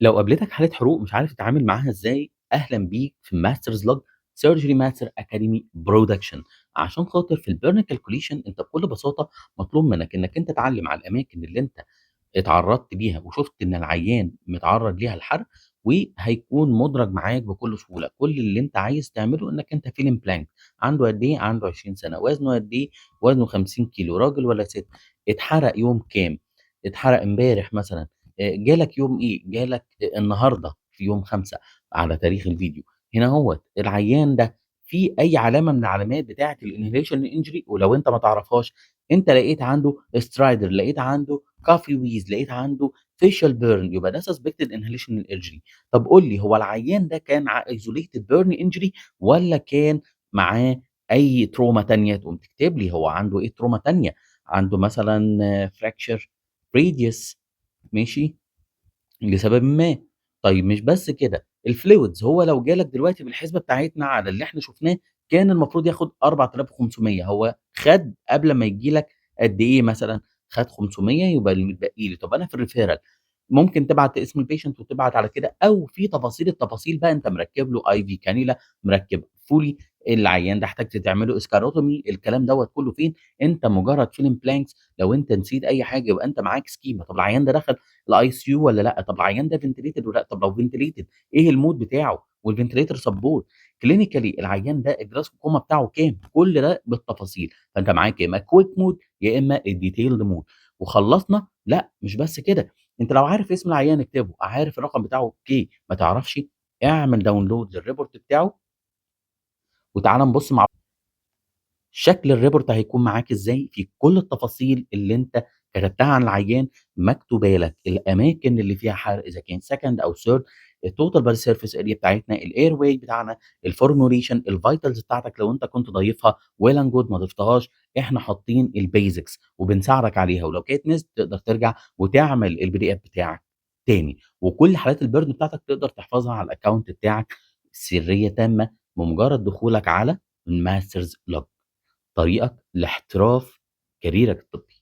لو قابلتك حالة حروق مش عارف تتعامل معاها إزاي، أهلًا بيك في Masters Log Surgery Master Academy Production. عشان خاطر في الburn calculation أنت بكل بساطة مطلوب منك إنك أنت تعلِّم على الأماكن اللي أنت اتعرّضت ليها وشُفت إن العيان متعرّض ليها لحرق، وهيكون مُدرج معاك بكل سهولة. كل اللي أنت عايز تعمله إنك أنت fill in blank. عنده قد إيه؟ عنده 20 سنة. وزنه قد إيه؟ وزنه 50 كيلو. راجل والّا ست؟ اتحرق يوم كام؟ اتحرق امبارح مثلًا. جالك يوم إيه؟ جالك النهارده في يوم 5 على تاريخ الفيديو. هنا أهوّة العيان ده فيه أي علامة من العلامات بتاعة الinhalation injury؟ ولو أنت ما تعرفهاش، أنت لقيت عنده stridor، لقيت عنده cough wheeze، لقيت عنده facial burn، يبقى ده suspected inhalation injury. طب قُل لي، هو العيان ده كان isolated burn injury والّا كان معاه أي trauma تانية؟ تقوم تكتب لي هو عنده إيه trauma تانية، عنده مثلًا fracture radius، ماشي، لسببٍ ما. طيب مش بس كده، الfluids، هو لو جالك دلوقتي بالحسبة بتاعتنا على اللي إحنا شُفناه كان المفروض ياخد 4500، هو خَد قبل ما ييجي لك قد إيه مثلًا؟ خَد 500، يبقى اللي متبقي لي. طب أنا في الreferral ممكن تبعت اسم الpatient وتبعت على كده، أو في تفاصيل، التفاصيل بقى أنت مركّب له IV cannula، مركّب Foley، العيان ده احتجت تعمل له escharotomy، الكلام دوّة كله فين؟ أنت مجرد fill in blanks. لو أنت نسيت أي حاجة يبقى أنت معاك schema. طب العيان ده دخل الICU والّا لأ؟ طب العيان ده ventilated والّا لأ؟ طب لو ventilated إيه الmode بتاعه والventilator support؟ clinically العيان ده الGlasgow coma بتاعه كام؟ كل ده بالتفاصيل. فأنت معاك يا إما quick mode يا إما الdetailed mode. وخلّصنا؟ لأ، مش بس كده، أنت لو عارف اسم العيان اكتبه، عارف الرقم بتاعه okay، ما تعرفش اعمل download للreport بتاعه. وتعالَ نبُص مع شكل الreport هيكون معاك إزاي، في كل التفاصيل اللي أنت كتبتها عن العيان مكتوبة لك، الأماكن اللي فيها حرق إذا كان second أو third، الtotal body surface area بتاعتنا، الairway بتاعنا، الformulation، الvitals بتاعتك لو أنت كنت ضايفها well and good، ما ضفتهاش إحنا حاطين الbasics وبنساعدك عليها، ولو كانت missed تقدر ترجع وتعمل الPDF بتاعك تاني، وكل حالات الburn بتاعتك تقدر تحفظها على الaccount بتاعك سرية تامة بمجرد دخولك على الmasters log، طريقك لاحتراف كاريرك الطبي.